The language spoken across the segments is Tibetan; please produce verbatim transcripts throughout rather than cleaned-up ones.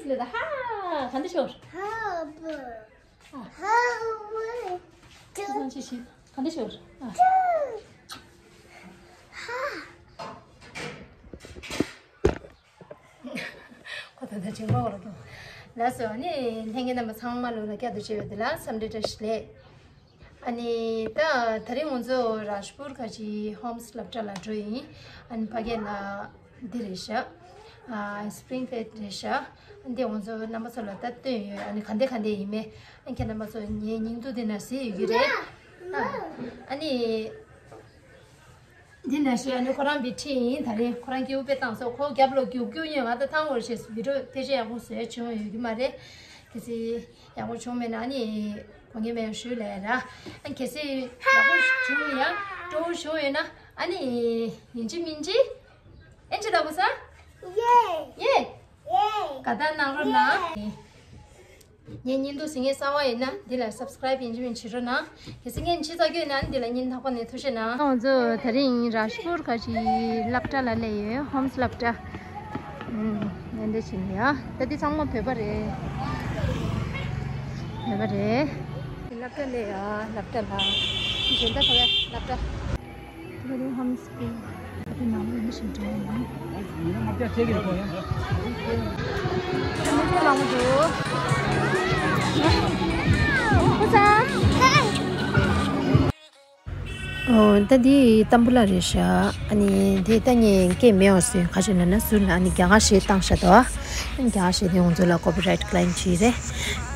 ལ་ད་ཧ་ག་འདྲ་ཤོར། ཧ་བུ། ཧ་བུ། ཁ་སང་ཅི་ཞིག་ག་འདྲ་ཤོར། ཨ། ཁོ་ད་ལྟ་ཇིང་པ་བར་དུ། ལགས་སོ། ཨ་ནི་ལྷན་རྒྱས་རྣམ་པ་ཚང་མ་ལོ་ལ་བསྐྱར་དུ་བྱས་པའི་དེ་ལ་འཚམས་འདྲི་བཀྲ་ཤིས་བདེ་ལེགས། ཨ་ནི་ད་ད་རིང་ང་ཚོ་རཱཇ་པུར་ཁ་ཆེའི་ཧོམ་སི་སློབ་གྲྭ་ལ་འགྲོ་ཡིན། ཨ་ནི་ཕ་གི་ལ་འདི་རེད་ཤག་ཨ། སི་པི་རིང་ཕེཌ་རེད་ཤག་ཨ་འདི་ང་ཚོ་རྣམ་པ་ཚོ་ལ་ད་སྟོན་ཡོད། ཨ་ནི་ག་འདྲ་ག་འདྲ་ཡིན་མིན། ཨ་ཁྱེད་རྣམ་པ་ཚོ་ངའི་སྙིང་སྡུག་འདི་ན་གཟིགས་ཡོད་ཀྱི་རེད། ཨ་ནི། འདི་ནང་བཞིན་ཨ་ནི་ཁོ་རང་བི་ཁྲིད་ཡིན། ད་རེས་ཁོ་རང་སྐྱེ་བོ་དཔེ་བཏང་སོང་། ཁོ་རྒྱབ་ལོག་རྒྱུག་རྒྱུག་ཡིན། ང་ད་ཐང་བོར་ཞེས་བི་ཌིའོ་ཕལ་ཆེར་ཡག་པོ་བཟོས་བྱུང་ཡོད་ཀྱི་མ་རེད། གལ་སྲིད་ཡག་པོ་བྱུང་མེད་ན་ཨ་ནི་དགོངས་འགལ་མེད་ཞུ་ལས་ར། ཨ་གལ་སྲིད་ཡག་པོ་བྱུང་ཡང་སྤྲོ་བོ་བྱུང་ཡོད་ན་ཨ་ནི་ཡིན་གཅིག་མིན་གཅིག་ཨེ་འདྲ་ལབ་དགོས་ས། ཡེ། ཡེ། ཡེ། དགའ་རྟགས་གནང་རོགས་གནང་། ངའི་བརྙན་ཐུང་གཟིགས་མཁན་གསར་པ་ཡིན་ན་འདི་ལ་སབ་སི་ཀ་རའིབ་ཡིན་གཅིག་མིན་གཅིག་བྱེད་རོགས་གནང་། གལ་སྲིད་ངས་ཕྱི་ཚ་རྒྱུ་ཡིན་ན་འདི་ལ་བརྙན་ཐག་པ་ནས་ཐུགས་རྗེ་གནང་། ང་ཚོ་ད་རིང་རཱཇ་པུར་ཁ་ཆེའི་སློབ་གྲྭ་ལ་སླེབས་ཡོད། ཧོམ་སི་སློབ་གྲྭ། ཨུམ། ཡིན་འདི་བྱེད་ནི་ཡ། ད་འདི་ཚང་མ་བོད་པ་རེད། བོད་པ་རེད། སློབ་གྲྭ་སླེབས་ཡ། སློབ་གྲྭ་ལ། གཞན་དག་ག་བའི་སློབ་གྲྭ། ཨོ། ད་འདི་ཏམ་བུ་ལ་རེད་ཤག་ཨ་ནི་དེ་ད་ངས་སྐད་མེད་པ་བཟོས། ག་ཅི་ལབ་ན་ཟུར་ལ་ཨ་ནི་རྒྱ་གར་གཞས་བཏང་བཞག་འདུག་ཨ་ནི་རྒྱ་གར་གཞས་དེ་ང་ཚོ་ལ་ཀོ་པི་རའིཊ་ཀི་ལེམ་བྱེད་རེད།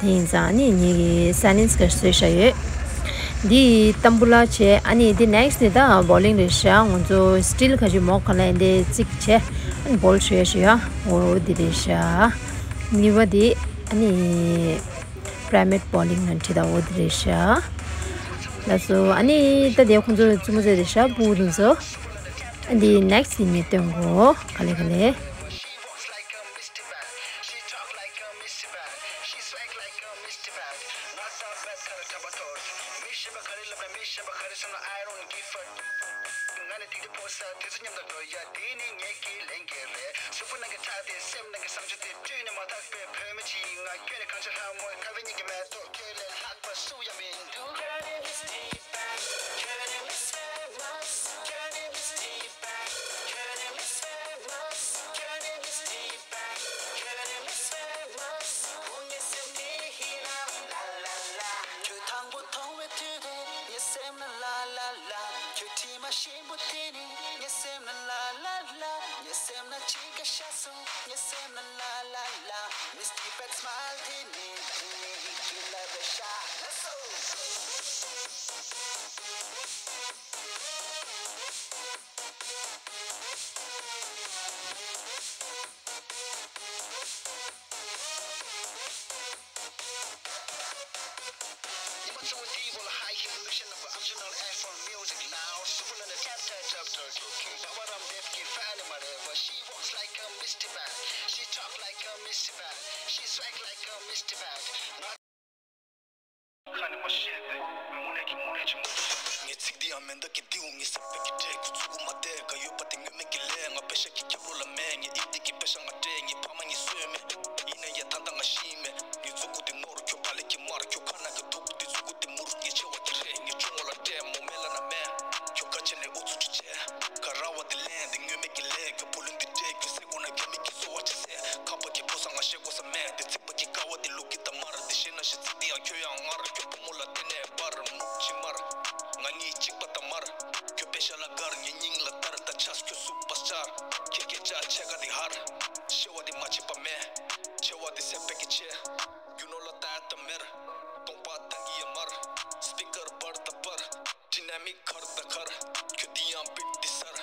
དེ་ཡིན་ཙང་ཨ་ནི་ངེད་ཀྱིས་སའི་ལེན་སི་ག་བཟོས་བཞག་ཡོད། འདི་ཏམ་བུ་ལ་བྱས། ཨ་ནི་འདི་ནེག་སི་ཊི་འདི་ད་བོ་ལིང་རེད་ཤག་ང་ཚོ་སི་ཊིལ་ག་ཅི་མོག་ག་ལ་འདི་རྩིག་བྱས་ཨ་ནི་བོལ་བྱས་ཤག་ཡ། འོ་འདི་རེད་ཤག་གཉིས་པ་འདི་ཨ་ནི་པི་ར་མིཌ་བོ་ལིང་ལ་འཁྲིད་ད། འོ་འདི་རེད་ཤག་ལགས་སོ། ཨ་ནི་ད་དེ་ཁོང་ཚོ་བཙུན་མོ་ཚོ་རེད་ཤག་ཕྲུ་གུ་དེ་ཚོ། ཨ་འདི་ནེག་སི་ཊི་ངས་སྟོན་གོ། ག་ལེ་ག་ལེ། ངས་ཚིག་འདི་ཡང་མེ་མདའ་གི་ལྡེའུ་ངའི་སེམས་པའི་གི་འདྲེ་ཁུ་ཚུགས་མ་བསྡད་ག་ཡོད་པ་དེ་ངོ་མེད་ཀྱི་ལས། ང་པེ་ཤ་གི་ཁྱབ་རོ་ལ་མེད། ངས་ཨིབ་དེ་གི་པེ་ཤ་ང་སྤྲད། ངའི་ཕ་མ་ངས་གསོས་མེད། ཡིན་ན་ཡ་ད་ལྟ་ང་ཤི་མེད། ངའི་མཛུ་གུ་དེ་ནོར་ཁྱོད་བ་ལེ་གི་མར། ཁྱོད་ཁ་ན་གི་དུག་དེ་མཛུ་གུ་དེ་མུར། ངས་ཆེ་བ་གི་རེད། ངས་ཆུང་བ་ལ་སྤྲད། མོ་མེ་ལ་ན་མེད། ཁྱོད་ཁ་ཆེ་ནས་ཨུ་ཚུགས་ཆུ་ཆེ། ག་ར་བ་དེ་ལན་དེ་ངོ་མེད་ཀྱི་ལས། ཁྱོད་བུ་ལོན་དེ་སྤྲད། ཁྱོད་སེ་གོ་ན་ཁྱོད་མི་གི་གསོ་བ་ཆེ་སེ། ཁ་པ་གི་ཕོ་ས་ང་ཤེས་གོ་ས་མེད། དེ་ཚིག་པ་གི་ཀ་བ་དེ་ལུག་གི་ད་མར། དེ་ཤེས་ན་ཤེས་ཚིག་དེ་ཡང་ཁྱོད་ཡང་ངར། ཁྱོད་བུ་མོ་ལ་བརྟེན་ནས་འབར་མུག་ཆི་མར། ང་གཉིས་གཅིག་པ་ད་མར། ཁྱོད་པེ་ཤ་ལ་དགར། ངའི་སྙིང་ལ་ལྟར། ད་ཆས་ཁྱོད་སུ་པར་སི་ཊར། ཁྱེད་ཀྱི་ཅག་ཆེ་ག་དེ་ཧར། ཤེ་བ་དེ་མ་ཆེ་བ་མེད། ཆེ་བ་དེ་སེ་པེ་གི་ཆེ། རྒྱུ་ནོར་ལ་ལྟ་ད་མེར། གདོང་པ་ཐང་གི་ཡ་མར། སི་པི་ཀར་འབར་ད་འབར། ཌི་ནེ་མིག་ཁར་ད་ཁར། ཁྱོད་འདི་ཡང་བིཊ་འདི་སར།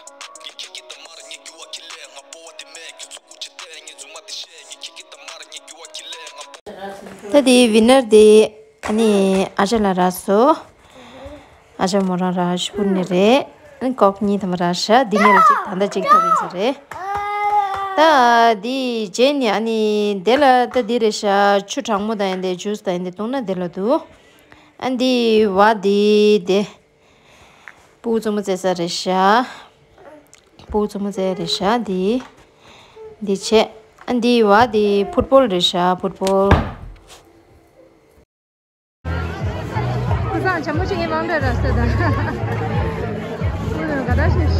ངས་ཁྱེད་ཀྱི་ད་མར། ངས་རྒྱུ་བ་ཁྱི་ལས། ང་སྤོ་བ་དེ་མེད། ཁྱོད་ཚུགས་ཀུ་ཅི་ལྟས། ངས་རྫུན་མ་དེ་བཤད། ངས་ཁྱེད་ཀྱི་ད་མར། ངས་རྒྱུ་བ་ཁྱི་ལས། ང་སྤོ། ད་དེ་ཝི་ནར་དེ་ཨ་ནི་ཨ་ཅག་ལ་རག་སོང་། ཨ་ཅག་མོ་རང་རཱཇ་པུར་ནས་རེད། ཨ་ནི་ཀོག་གཉིས་ཐམ་པ་རག་ཤག་འདི་ངེད་ལ་གཅིག་ད་ལྟ་གཅིག་ཐོབ་ཡིན་ས་རེད། ད་འདི་རྗེས་ནས་ཨ་ནི་དེ་ལ་ད་འདི་རེད་ཤག་ཆུ་གྲང་མོ་དང་ཡིན་དེ་ཇུས་དང་ཡིན་དེ་བཏུང་ན་དེ་ལ་འདུག་ཨ་འདི་བ་འདི་དེ། སྤུ་གུ་རྩེད་མོ་རྩེ་ས་རེད་ཤག་སྤུ་གུ་རྩེད་མོ་རྩེ་རེད་ཤག་འདི། འདི་བྱས། ཨ་འདི་བ་འདི་ཕུཊ་བོལ་རེད་ཤག་ཕུཊ་བོལ། ཁུ་སང་ཆ་མོ་ཆེ་ངའི་མང་འདྲ་ར་ས་ད། ཁུ་སང་ག་ད་ཤེས།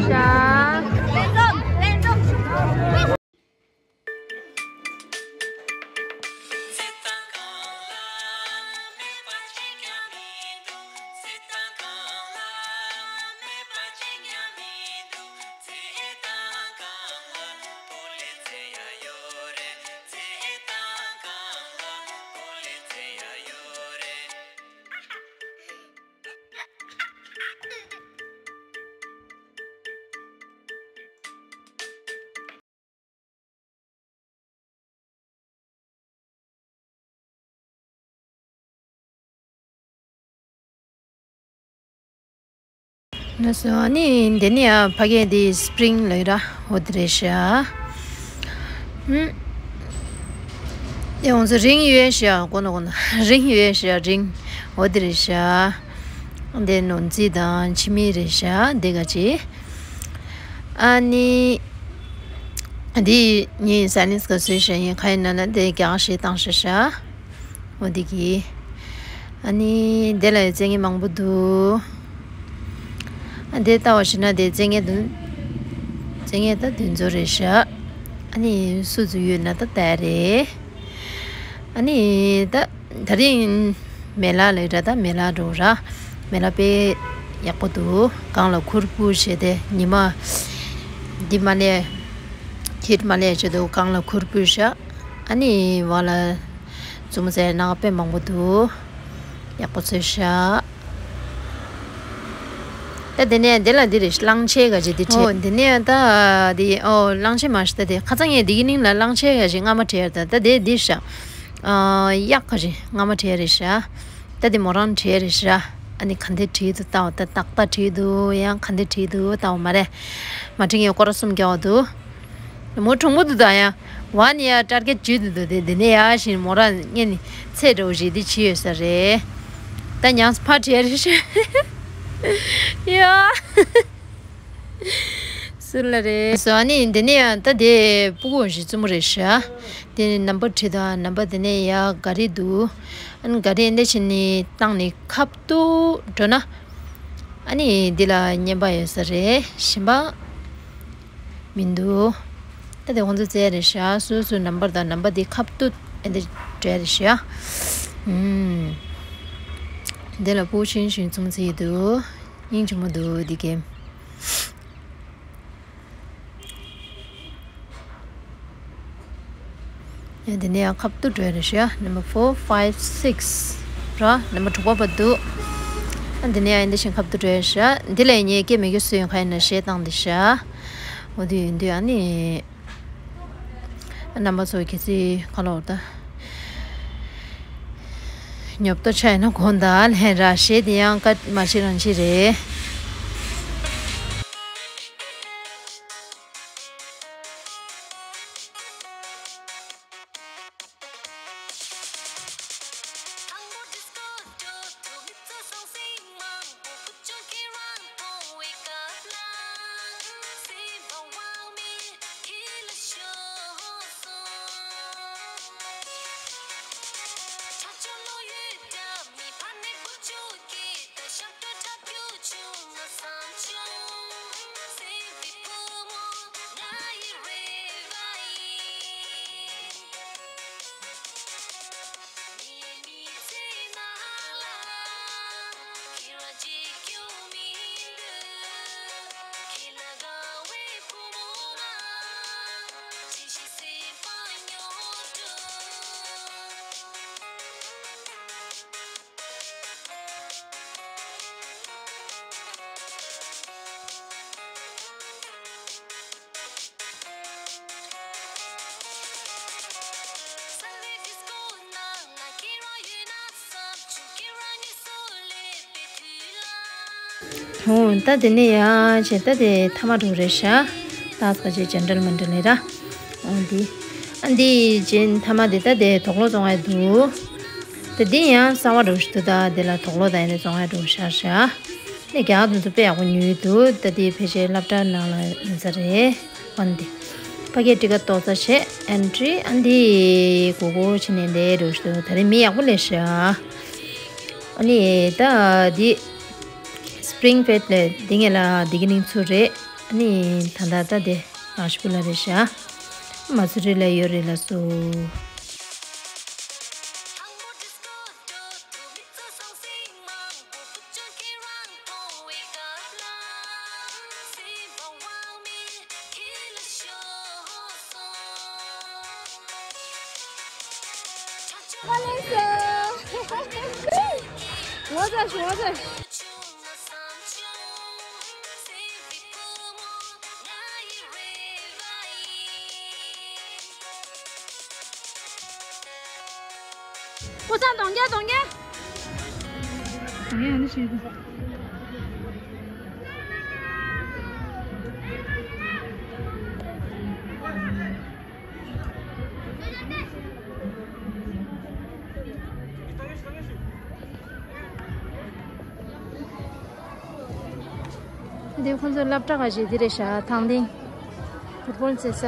ཤ། ལགས་སོ། ཨ་ནི་འདི་ནི་ཡ་ཕ་གི་འདི་སི་པི་རིང་ལབ་ཡོད་ར། འོ་དེ་རེད་ཤག་ཨུམ། དེ་འོང་ཚེ་རིང་ཡོད་ཤག་གོ་ནོ་གོ་ནོ། རིང་ཡོད་ཤག་རིང་། འོ་དེ་རེད་ཤག་འདི་ནོར་རྫི་དང་འཆི་མེད་རེད་ཤག་འདི་ག་ཅི། ཨ་ནི། འདི་ངས་སའི་ལེན་སི་ག་བཟོས་ཤག་ཡིན་ག་ཡིན་ན་ན་འདི་རྒྱག་ཤེས་བཏང་ཤག་ཤག་འོ་འདི་གི། ཨ་ནི་འདི་ལ་ཡི་རྩེ་ངན་མང་པོ་འདུག་ཨ་འདི་ལྟ་བ་ཞིག་ན་འདི་རྩེ་ངན་འདུག་རྩེ་ངན་ད་འདི་ཚོ་རེད་ཤག་ཨ་ནི་སུ་ཚོ་ཡོད་ན་ད་ལྟ་རེད། ཨ་ནི་ད་ད་རིང་མེ་ལ་ལས་ར་ད་མེ་ལ་འགྲོ་ར། མེ་ལ་དཔེ་ཡག་པོ་འདུག་གང་ལ་ཁུར་པོ་བྱས་ཏེ་ཉི་མ་འདི་མ་ལས་ཁྱེད་མ་ལས་བྱེད་དུ་གང་ལ་ཁུར་པོ་བྱ། ཨ་ནི་བ་ལ་བཙུན་མོ་ཟེར་ནག་དཔེ་མང་པོ་འདུག་ཡག་པོ་ཚོས་བྱ། ད་དེ་ནས་དེ་ལ་འདི་རེད། གླང་ཆེན་ག་ཅི་འདི་ཁྲིད། འོ་འདི་ནས་ད་འདི་འོ་གླང་ཆེན་མ་ཤི་ད་དེ་ཁ་ཚང་ངས་འདི་གི་ནིང་ལ་གླང་ཆེན་ག་ཅི་རྔ་མ་ཁྲིད་ཡར་ད་ད་དེ་འདི་ཤ། ཨ་གཡག་ག་ཅི་རྔ་མ་ཁྲིད་རེད་ཤ། ད་དེ་མོ་རང་ཁྲིད་རེད་ཤ། ཨ་ནི་ག་འདི་ཁྲིད་དུ་ལྟ་བ་ད་ཏག་ཏག་ཁྲིད་དུ་ཡང་ག་འདི་ཁྲིད་དུ་ལྟ་བ་མ་རེད། མ་ཁྲིད་ངས་སྐོར་གསུམ་རྒྱག་བ་འདུག་མོ་གྲུང་པོ་འདུག་ད་ཡང་། ཝ་ནི་ཡ་ཊར་གེ་ཊི་བྱེད་འདུག་དེ་དེ་ནས་ཡ་བཞིན་མོ་རང་ངས་ནི་ཚེ་འགྲོ་བཞིན་འདི་བྱེད་ཡོད་ས་རེད། ད་ཉངས་ཕར་བྲལ་རེ་ཤོད། ཡ། སུ་ལ་རེད། སོ་ཨ་ནི་འདི་ནས་ཡ་ད་དེ་སྤུ་གུ་བཞིན་བཙུན་མོ་རེད་ཤག་དེ་ནི་ནམ་པར་ཁྲི་དང་ནམ་པར་དེ་ནས་ཡ་ག་རེ་འདུག་ཨ་ནི་ག་རེ་འདི་ཕྱིན་ནི་བཏང་ནི་ཁབ་ཏུ་འགྲོ་ན། ཨ་ནི་འདི་ལ་བརྙན་པ་ཡོད་ས་རེད། གཞན་པ། མི་འདུག་ད་དེ་ཁོང་ཚོ་བཙལ་རེད་ཤག་སོ་སོའི་ནམ་པར་དང་ནམ་པར་དེ་ཁ་གཏུག་ཨེ་འདི་སྤྲད་རེད་ཤག་ཨུམ། དེ་ལ་སྤུ་ཆེན་ཞིག་བཙུམ་ཚེ་འདུག་སྙིང་རྗེ་མོ་འདུག་འདི་གེམ། ཡ་དེ་ནས་ཡང་ཁ་གཏུག་སྤྲད་རེད་ཤག number four five six ར་number དྲུག་པ་བར་འདུག་ཨ་འདི་ནས་ཡང་འདི་བཞིན་ཁ་གཏུག་སྤྲད་ཤག་འདི་ལས་ངས་སྐད་མི་དགོས་སུ་ཡོང་ཁ་ཡིན་ན་ཞེས་བཏང་འདི་ཤག་འོ་དེ་ཡིན་དུས་ཨ་ནི། རྣམ་པ་ཚོ་གལ་སྲིད་ཁ་ལོར་ད། ཉོབ་ཏོ་ཆ་ཡིན་ན་དགོངས་དག་ལན་ར་ཞེས་དེ་ཡང་བཀའ་མ་བྱེད་རང་བྱེད་རེད། ཧོ། ད་དེ་ནས་ཡ་བྱས་ད་དེ་ཐ་མ་འགྲོ་རེད་ཤག་ཏག་ཏག་བྱས་ཇེན་ཏལ་མན་ཏི་ལ་ར། འོ་འདི། ཨ་འདི་བྱས་ཐ་མ་དེ་ད་དེ་དོག་ལོ་བཙོང་ཡ་འདུག་ད་འདི་ཡང་གསར་བ་འགྲོ་ཞིག་འདུག་ད་དེ་ལ་དོག་ལོ་ད་ཡ་ནས་བཙོང་ཡ་འགྲོ་ཤག་ཤག་ནས་རྒྱ་གར་དུ་དཔེ་ཡག་པོ་ཉོས་འདུག་ད་དེ་ཕལ་ཆེར་སློབ་གྲྭ་ནང་ལ་ཉོ་ས་རེད། ཨ་ནི་དེ་ཕ་གིར་ཊི་ཀེ་ཊི་ཏོག་ཙམ་བྱས། ཨེན་ཊི་རི། ཨ་ནི་དེ་སྒུར་སྒུར་བྱས་ནས་འདིར་འགྲོ་ཞིག་འདུག་ད་རེས་མི་ཡག་པོ་སླེབས་ཤག་ཨ་ནི་ད་དེ་སི་པི་རིང་ཕེཌ་ལ་དེ་ངེད་ལ་དེ་གི་ནང་ཚུར་རེད། ཨ་ནི་ད་ད་ད་དེ་རཱཇ་པུར་ལ་རེད་ཤག་མ་སུ་རི་ལ་ཡོད་རེད་ལགས་སོ། ཀོ་ཚང་གདོང་རྒྱག་གདོང་རྒྱག་གདོང་རྒྱག་ནི་ཞིག་འདི་ཁོང་ཚོའི་སློབ་གྲྭ་ག་ཞིག་འདི་རེད་ཤག་ཐང་སྟེང་ཕུཊ་བོལ་རྩེ་ས་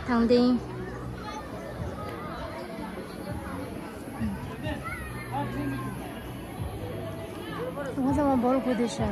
ཐང་སྟེང་། ང་ཚང་མ་སྦོལ་དགོས་འདུག་ཤག་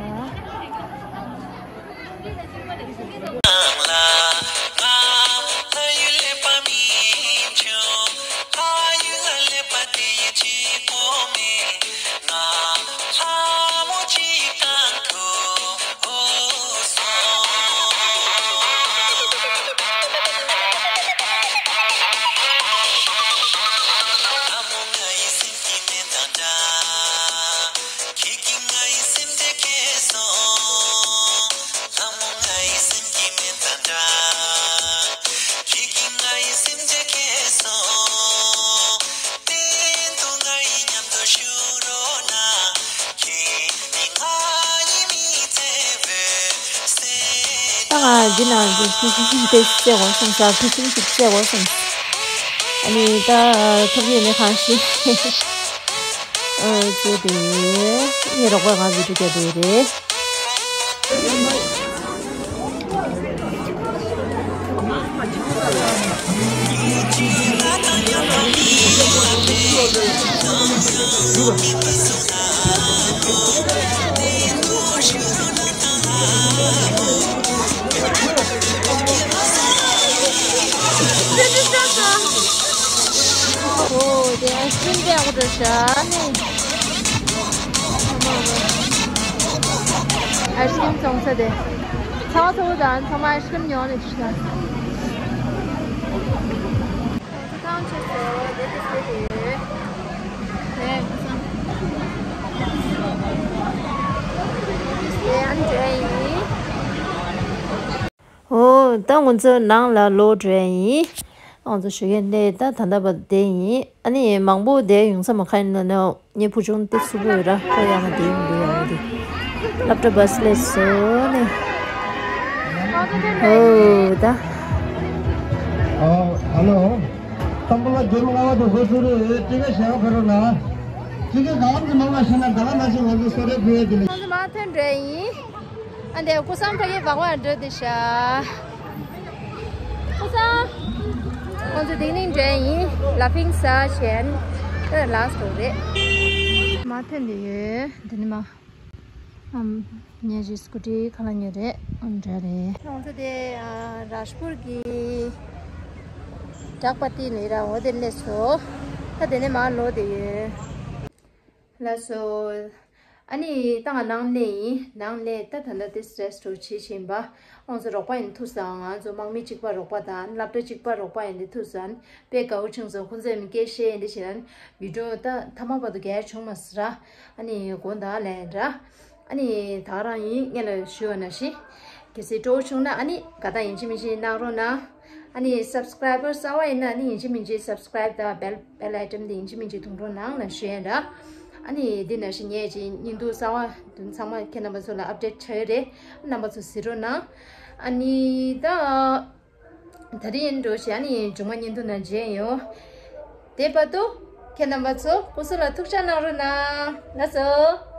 ད་ང་འདི་ནང་འདི་ཤིང་ཤིང་ཤིང་ཏེ་བཙལ་དགོས་སོང་ས། ཤིང་ཤིང་ཞིག་བཙལ་དགོས་སོང་། ཨ་ནི་ད་ཐོབ་ཀྱི་ཡོད་མེད་གང་ཤེས། ཨ་ཙེ་དེ་ངའི་རོགས་པ་ང་བི་ཌི་ཡོ་རྒྱག་དེ་རེད། ཨོ་དེ་ཨའི་སི་ཀྲིམ་དེ་ཡག་པོ་འདུག་ཤག་ནི། ཨའི་སི་ཀྲིམ་བཙོང་ས་དེ། ཚ་བ་ཚ་བོ་དང་ཚང་མ་ཨའི་སི་ཀྲིམ་ཉོ་ནས་ཤག་ཐང་ཆད་སོང་། དེ་དེ་དེ་དེ། དེ་ཨ་ནི་དེ་ཡིན། ཨོ་ད་ང་ཚོ་ནང་ལ་ལོག་འགྲོ་ཡ་ཡིན། ང་ཚོ་ཞོགས་ཀས་འདི་ད་ད་ལྟ་བར་བསྡད་ཡིན། ཨ་ནི་མང་པོ་བསྡད་ཡོང་ས་མ་ཁ་ཡིན་ན་ནི། ངའི་བུ་ཆུང་དེ་སུ་པོ་ཡོད་ར། ཁོ་ཡང་ན་དེ་ཡོང་དུས་ཡང་དེ་སློབ་གྲྭ་བྷ་སི་སླེབས་སོང་ནས། ཨོ་ད། ཨ་ཧ་ལོ། དང་པོ་ལ་རྒྱལ་མོ་ལྔ་པ་དང་སྒོ་ཚུགས་རེད། ཊི་ཀེ་ཊི་གཞན་ཕེབས་རོགས་གནང་། ཊི་ཀེ་ཊི་གང་གི་མང་བ་ཤེས་ན་ད་ག་ནང་བཞིན་ང་ཚོ་གསོལ་རས་ཕུལ་ཡས་དེ་ལ། ང་ཚོ་མ་ཐོན་འགྲོ་ཡིན། ཨ་འདི་ཀུ་སང་ཕ་གི་བག་བག་འགྲོ་དེ་ཤ། ཀུ་སང་། ཁོང་ཚོ་དེ་ནས་འདྲ་ཡིན། ལ་ཕིང་ས་ཆེན། ཨ་ལ་སྟོ་རེད། མ་ཐོན་དེ་ཡོད་དེ་ནི་མ། ཨམ། ཉེ་ཞིག་སྐུ་ཊི་ཁ་ལ་ཉེ་རེད། ཨམ་འདྲ་རེད། ཁོང་ཚོ་དེ་ཨ་རཱཇ་པུར་གི་ཌག་པ་ཏི་ནི་ར་འོ་དེ་སླེབས་སོ། ད་དེ་ནས་མ་ལོ་དེ་ཡོད། ལགས་སོ། ཨ་ནི་ད་ང་ནང་གནས་ཡིན། ནང་གནས་ད་ད་ལྟ་ཏིས་རེ་སི་ཊི་བྱེད་བཞིན་པ། ང་ཚོ་རོགས་པ་ཡིན་ཐུག་སོང་། ང་ཚོ་དམག་མི་གཅིག་པ་རོགས་པ་དང་སློབ་གྲྭ་གཅིག་པ་རོགས་པ་ཡིན་དེ་ཐུག་སོང་། དཔེ་དགའ་བོ་བྱུང་སོང་། ཁོང་ཚོས་མི་སྐད་བཤད་ཡིན་དེ་བྱེད་ན་བི་ཌིའོ་ད་མཐའ་མ་བར་དུ་གས་བྱུང་མ་སོང་ར། ཨ་ནི་དགོངས་དག་ལན་ར། ཨ་ནི་ད་རང་ཡིན་ངེད་ལ་ཞུ་བ་ན་ཤི། གལ་སྲིད་སྤྲོ་བོ་བྱུང་ན་ཨ་ནི་དགའ་རྟགས་ཡིན་གཅིག་མིན་གཅིག་གནང་རོགས་གནང་། ཨ་ནི་སབ་སི་ཀ་རའི་བར་གསར་བ་ཡིན་ན་ཨ་ནི་ཡིན་གཅིག་མིན་གཅིག་སབ་སི་ཀ་རའིབ་དང་བེལ་བེལ་ཨའི་ཀོན་དེ་ཡིན་གཅིག་མིན་གཅིག་བརྡུང་རོགས་གནང་ལབ་ཞུ་ཡ་ཡིན་ར། ཨ་ནི་འདི་ནང་བཞིན་ངས་ཅིག་བརྙན་ཐུང་གསར་བ་བདུན་ཚང་མ་ཁྱེད་རྣམ་པ་ཚོ་ལ་ཨབ་ཌེཊ་བྱ་ཡོད་རེད། རྣམ་པ་ཚོ་གཟིགས་རོགས་གནང་། ཨ་ནི་ད་ད་རིང་འགྲོ་ཞེས་ཨ་ནི་མཇུག་མ་བརྙན་ཐུང་ནང་མཇལ་ཡོང་། དེ་བར་དུ་ཁྱེད་རྣམ་པ་ཚོ་སྐུ་གཟུགས་ལ་ཐུགས་ཅག་གནང་རོགས་གནང་། ལགས་སོ།